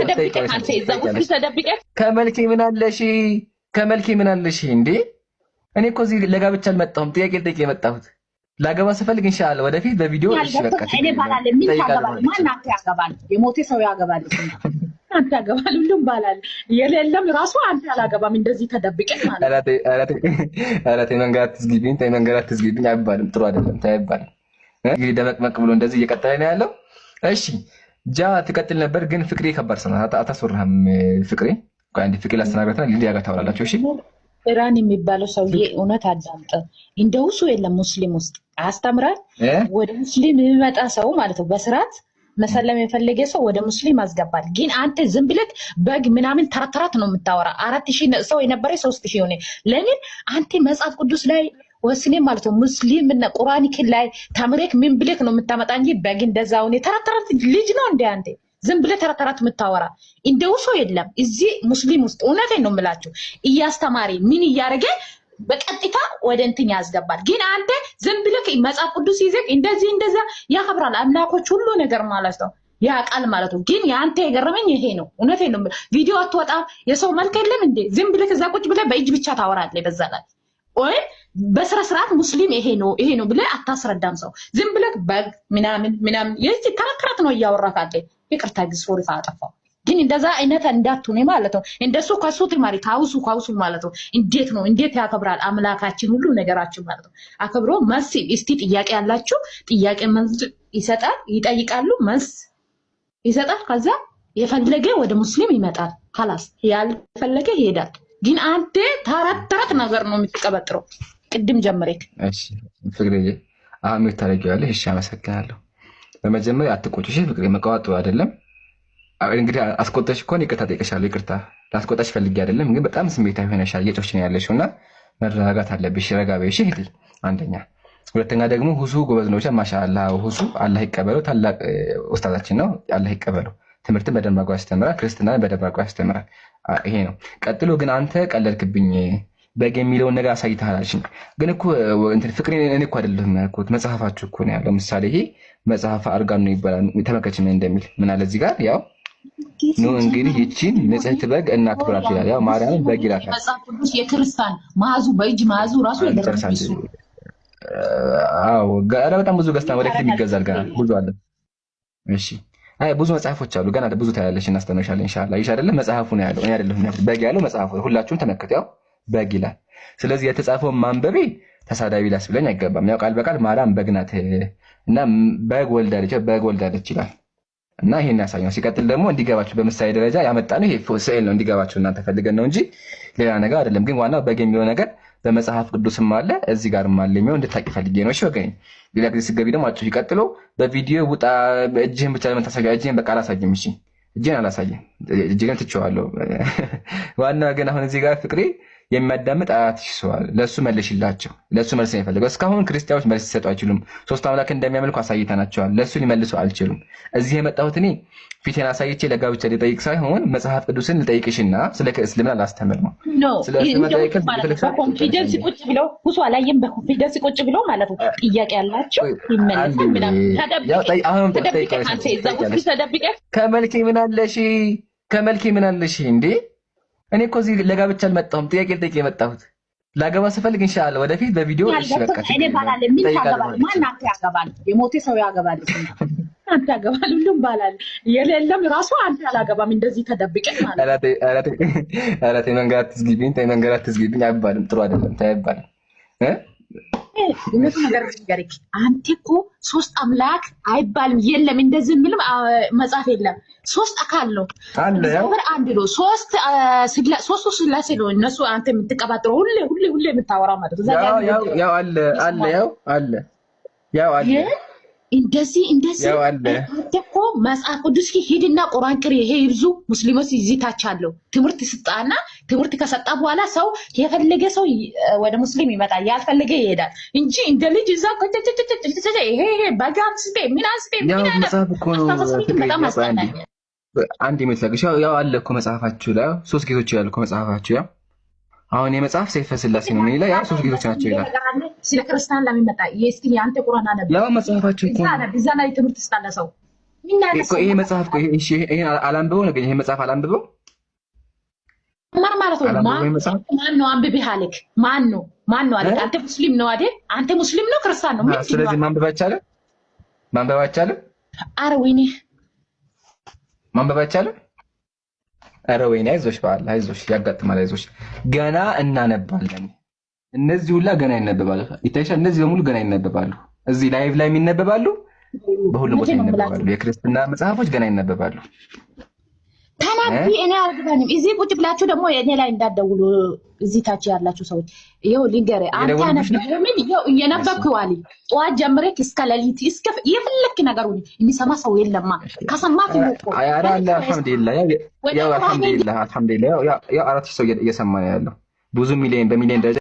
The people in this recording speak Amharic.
ተደብቀህ ትጠይቂያለሽ፣ አንተ አንቺ እዛ ውስጥ ትጠይቂያለሽ። ተደብቀህ ከመልኬ ምን አለሽ? ከመልኬ ምን አለሽ እንዴ? እኔ እኮ እዚህ ለጋብቻ አልመጣሁም። ጥያቄ ልጠይቅ የመጣሁት ላገባ ስፈልግ ኢንሻአላህ ወደፊት በቪዲዮ እሺ፣ በቃ ያልገባኝ እኔ ችግር የለውም ባላለ ምን እጠይቃለሁ ታገባለህ? ማለት ማን ይችላል። አንተ ያገባል? የሞቴ ሰው ያገባል። አንተ ያገባል፣ ሁሉም ባላለ የሌለም ራሱ አንተ አላገባም። እንደዚህ ተደብቀህ ማለት ኧረ ነው። ተይ፣ ኧረ ተይ፣ ኧረ ተይ፣ መንገድ አትዝጊብኝ፣ ተይ መንገድ አትዝጊብኝ አይባልም። ጥሩ አይደለም፣ ተይ አይባልም። እንግዲህ ደመቅመቅ ብሎ እንደዚህ እየቀጠለ ነው ያለው። እሺ ጃ ትቀጥል ነበር፣ ግን ፍቅሬ ከባድ ሰው ናት። አታስወራህም። ፍቅሬ ቆይ አንዴ ፍቅሬ ላስተናግራትና ሊዲያ ጋር ታወራላችሁ። እሺ ኢራን የሚባለው ሰውዬ እውነት አዳምጠ እንደ ውሱ የለም ሙስሊም ውስጥ አያስተምራል። እ? ወደ ሙስሊም የሚመጣ ሰው ማለት ነው በስርዓት መሰለም የፈለገ ሰው ወደ ሙስሊም አስገባል። ግን አንተ ዝም ብለህ በግ ምናምን ተረተረት ነው የምታወራ። 4000 ሰው የነበረ 3000 ሆነ። ለምን አንተ መጽሐፍ ቅዱስ ላይ ወስኔ ማለት ነው ሙስሊም እና ቁርአን ላይ ተምሬክ ምን ብለክ ነው የምታመጣ እንጂ በግ እንደዛ ሆነ ተረተረት ልጅ ነው እንደ አንተ ዝም ብለህ ተረተረት የምታወራ እንደው ሰው የለም እዚህ ሙስሊም ውስጥ። እውነቴን ነው የምላችሁ፣ እያስተማሪ ምን እያደረገ በቀጥታ ወደ እንትን ያስገባል። ግን አንተ ዝም ብለህ መጽሐፍ ቅዱስ ይዘህ እንደዚህ እንደዛ ያከብራል አምላኮች ሁሉ ነገር ማለት ነው ያ ቃል ማለት ነው። ግን የአንተ የገረመኝ ይሄ ነው። እውነቴን ነው የምልህ። ቪዲዮ አትወጣም፣ የሰው መልክ የለም እንዴ? ዝም ብለህ እዛ ቁጭ ብለህ በእጅ ብቻ ታወራለህ በዛ ላይ ወይም በስነ ስርዓት ሙስሊም ይሄ ነው ይሄ ነው ብለህ አታስረዳም። ሰው ዝም ብለህ በግ ምናምን ምናምን የዚህ ተረተረት ነው እያወራህ ካለ ይቅርታ ግን sorry ካጠፋው ግን እንደዛ አይነት እንዳትሆነ ማለት ነው። እንደሱ ከሱ ትማሪ ካውሱ ካውሱ ማለት ነው። እንዴት ነው እንዴት ያከብራል አምላካችን ሁሉ ነገራችን ማለት ነው። አከብሮ መልስ እስቲ ጥያቄ ያላችሁ ጥያቄ መልስ ይሰጣል፣ ይጠይቃሉ፣ መልስ ይሰጣል። ከዛ የፈለገ ወደ ሙስሊም ይመጣል። خلاص ያልፈለገ ይሄዳል። ግን አንተ ተረት ተረት ነገር ነው የምትቀበጥረው። ቅድም ጀምሬክ እሺ ፍቅሬ፣ አሁን mute ታደርጊዋለሽ። እሺ አመሰግናለሁ። በመጀመሪያ አትቆጪ። እሺ ፍቅሬ፣ መቃወጥ ጥሩ አይደለም። እንግዲህ አስቆጠሽ ከሆነ ይቅርታ ጠይቀሻለሁ። ይቅርታ ላስቆጣሽ ፈልጌ አይደለም፣ ግን በጣም ስሜታዊ ሆነሻል፣ እየጮህሽ ነው ያለሽው እና መረጋጋት አለብሽ። ረጋ በይ እሺ እህቴ። አንደኛ፣ ሁለተኛ ደግሞ ሁሱ ጎበዝ ነው። ብቻ ማሻአላህ ሁሱ አላህ ይቀበለው። ታላቅ ኡስታዛችን ነው፣ አላህ ይቀበለው። ትምህርትን በደንብ አድርጎ ያስተምራል፣ ክርስትናን በደንብ አድርጎ ያስተምራል። ይሄ ነው። ቀጥሎ ግን አንተ ቀለድክብኝ፣ በግ የሚለውን ነገር አሳይተሃል አልሽኝ። ግን እኮ እንትን ፍቅሬ እኔ እኮ አይደለሁም ያልኩት መጽሐፋችሁ እኮ ነው ያለው። ምሳሌ ይሄ መጽሐፈ አርጋን ነው ይባላል። ተመልከች ምን እንደሚል ምን አለ እዚህ ጋር ያው ኑ እንግዲህ ይቺን ንጽሕት በግ እናክብራት ይላል። ያው ማርያምን በግ ይላታል። መጽሐፍ ቅዱስ የክርስቲያን መያዙ በእጅ መያዙ ራሱ አንድ የገረመኝ ጨርስ አንድ እሱ አዎ ኧረ በጣም ብዙ ገዝታ ወደፊት ይገዛል። ገና ብዙ አለ። እሺ አይ ብዙ መጽሐፎች አሉ። ገና ብዙ ታያለሽ፣ እናስተምርሻለን ኢንሻአላህ። ይሽ አይደለም መጽሐፉ ነው ያለው፣ እኔ አይደለሁም ያልኩት። በግ ያለው መጽሐፉ ነው። ሁላችሁም ተመልከቱ። ያው በግ ይላል። ስለዚህ የተጻፈውን ማንበቤ ተሳዳቢ ሊያስብለኝ አይገባም። ያው ቃል በቃል ማርያም በግ ናት እና በግ ወልዳለች፣ በግ ወልዳለች ይላል እና ይሄን ያሳየው። ሲቀጥል ደግሞ እንዲገባችሁ በምሳሌ ደረጃ ያመጣ ነው። ይሄ ስዕል ነው እንዲገባችሁ እናንተ ፈልገን ነው እንጂ ሌላ ነገር አይደለም። ግን ዋናው በግ የሚለው ነገር በመጽሐፍ ቅዱስም አለ እዚህ ጋርም አለ የሚለው እንድታቂ ፈልጌ ነው። እሺ ወገኔ፣ ሌላ ጊዜ ስትገቢ ደግሞ አጭሁ። ይቀጥሎ በቪዲዮ ውጣ። እጅህን ብቻ ለምን ታሳያ? እጅህን በቃ አላሳይም። እሺ እጅህን አላሳይም። እጅህን ትቼዋለሁ። ዋናው ግን አሁን እዚህ ጋር ፍቅሬ የሚያዳምጥ 4000 ሰው አለ። ለእሱ መልሽላቸው። ለእሱ መልስ ነው የፈለገው። እስካሁን ክርስቲያኖች መልስ ሊሰጡ አይችሉም። ሶስት አምላክ እንደሚያመልኩ አሳይተናቸዋል። ለእሱ ሊመልሱ አልችሉም። እዚህ የመጣሁት እኔ ፊቴን አሳይቼ ለጋብቻ ሊጠይቅ ሳይሆን መጽሐፍ ቅዱስን ልጠይቅሽና ስለ እስልምና ላስተምር ነው። No ስለ እስልምና እንደው ጠይቀሽ ማለት ነው የፈለግሽውን በ confidence ትጠይቂያለሽ። ቁጭ ብለው ሁሱ አላየም። በ confidence ቁጭ ብለው ማለት ነው ጥያቄ ያላቸው አንዴ ይመለሳል ምናምን። ያው ተደብቀህ አሁንም ተደብቀህ ትጠይቂያለሽ፣ አንተ እዛ ውስጥ ትጠይቂያለሽ። ተደብቀህ ከመልኬ ምን አለሽ? ከመልኬ ምን አለሽ እንዴ? እኔ እኮ እዚህ ለጋብቻ አልመጣሁም። ጥያቄ ልጠይቅ የመጣሁት ላገባ ስፈልግ ኢንሻአላህ ወደፊት በቪዲዮ እሺ በቃ ያልገባኝ እኔ ችግር የለውም ባላለ ምን እጠይቃለሁ ታገባለህ? ማለት ማን ይችላል። አንተ ያገባል? የሞቴ ሰው ያገባል። አንተ ያገባል፣ ሁሉም ባላለ የሌለም ራሱ አንተ አላገባም። እንደዚህ ተደብቀህ ማለት ኧረ ነው። ተይ፣ ኧረ ተይ፣ ኧረ ተይ መንገድ አትዝጊብኝ፣ ተይ መንገድ አትዝጊብኝ አይባልም። ጥሩ አይደለም። ተይ አይባልም እ? እውነቱ ነገር ልንገርህ፣ አንተ እኮ ሶስት አምላክ አይባልም። የለም እንደዚህ የሚልም መጽሐፍ የለም። ሶስት አካል ነው አለ ያው እግዚአብሔር አንድ ነው። ሶስቱ ስላሴ ነው። እነሱ አንተ የምትቀባጥረው ሁሌ ሁሌ ሁሌ የምታወራው ማለት ነው። እዛ ጋር ያው ያለው ያው ያው አለ አለ ይስማል ያው አለ ያው አለ እንደዚህ እንደዚህ ያው አለ አንተ እኮ መጽሐፍ ቅዱስ ሂድና ቁርአን ቅሪ። ይሄ ይብዙ ሙስሊሞች እዚህ ታች አለው ትምህርት ስጣና ትምህርት ከሰጣ በኋላ ሰው የፈለገ ሰው ወደ ሙስሊም ይመጣል፣ ያልፈለገ ይሄዳል እንጂ እንደ ልጅ እዛ ይሄ ይሄ በግ አንስቴ ምን አንስቴ ያው ምን አይነት መጽሐፍ እኮ ነው አስተሳሰብ ግን ፍቅሬ። በጣም ያው ቆይ አንዴ አስጠላኝ። አንድ የምትለቅሽ ያው ያው አለ እኮ መጽሐፋችሁ ላይ ያው ሶስት ጌቶች ይላል እኮ መጽሐፋችሁ። ያው አሁን የመጽሐፍ ሰይፈ ስላሴ ነው ምን ይላል? ያው ሶስት ጌቶች ናቸው ይላል። ነገር አለ ስለ ክርስቲያን ለሚመጣ እስኪ የአንተ ቁርአን አነብ ያው መጽሐፋችሁ እኮ እዛ ነው። አነብ እዛ ላይ ትምህርት ስጣለ ሰው ምን ይሄ መጽሐፍ ይሄን አላንብበው ነገር ይሄ መጽሐፍ አላንብበው ማር ማለት ነው። ማን ነው አንብቤ አለክ? ማን ነው ማን ነው አለክ? አንተ ሙስሊም ነው አይደል? አንተ ሙስሊም ነው ክርስቲያን ነው? ምን ስለዚህ ማንበብ አይቻልም? ማንበብ አይቻልም? ኧረ ወይኔ ማንበብ አይቻልም? ኧረ ወይኔ አይዞሽ፣ በአላህ አይዞሽ፣ ያጋጥማል። አይዞሽ ገና እናነባለን። እነዚህ ሁላ ገና ይነበባሉ። ይታይሻል። እነዚህ በሙሉ ገና ይነበባሉ። እዚህ live ላይ ይነበባሉ፣ በሁሉም ቦታ ይነበባሉ። የክርስትና መጽሐፎች ገና ይነበባሉ። ተናቢ እኔ አልገባኝም። እዚህ ቁጭ ብላችሁ ደግሞ እኔ ላይ እንዳትደውሉ። እዚህ ታች ያላችሁ ሰዎች ይኸው ልንገርህ፣ አንተ ምን ይኸው እየነበብክ ዋሊ ጠዋት ጀምሬክ እስከ ሌሊት እስከ የፈለክ ነገር ሁን፣ የሚሰማ ሰው የለማ። ከሰማክ እኮ አልሐምዱሊላህ፣ ያው አልሐምዱሊላህ፣ አልሐምዱሊላህ፣ ያው 4000 ሰው እየሰማ ነው ያለው። ብዙ ሚሊዮን በሚሊዮን ደረጃ